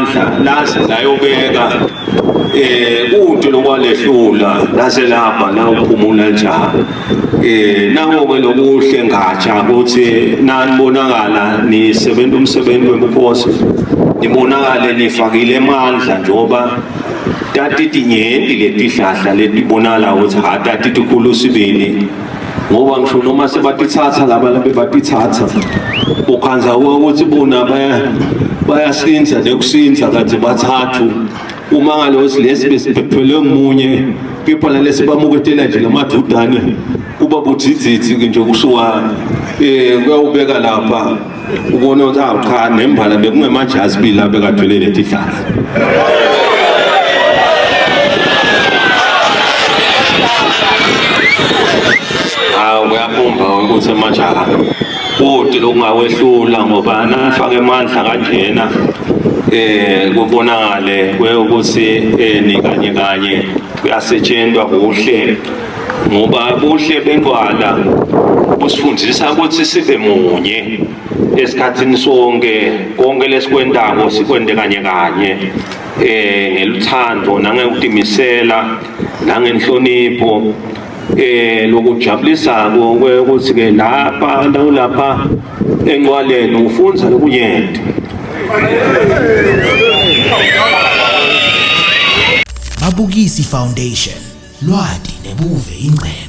emandla laze layobeka eh kude lokwalehlula laze laba la uphumula njalo eh nangoke lokuhle ngatsha ukuthi nanibonakala nisebenza umsebenzi webukhosi nibonakale nifakile emandla njengoba tatitinyenti letihlahla letibonakala ukuthi ha tatitikhulu sibili ngoba ngisho noma sebatithatha laba labebatithatha ukhandza ukuthi bona bayasinza nekusinza kanti bathathu uma ngalosi lesi besiphephelwe munye kepha nalesi bamuketela nje lamadudane kuba budzidzidzi nje kusuka eh kuyawubeka lapha ubone ukuthi awu cha nembala bekungemajazi bila bekathwele letihlahla hawu kuyabumba ukuthi emajaha kude lokungawehlula ngoba nafaka emandla kanjena eh kubonakale ukuthi eh, nikanye kanye kuyasetshenzwa kuhle ngoba buhle bentwala busifundisa ukuthi sibe munye esikhathini sonke konke lesikwentako sikwente kanye kanye eh ngeluthando nangekutimisela nangenhlonipho eh lokujabulisako ukuthi ke lapha nawulapha enqwaleni ufunza lokunyenti Babukisi Foundation lwati nebuve ingcebo.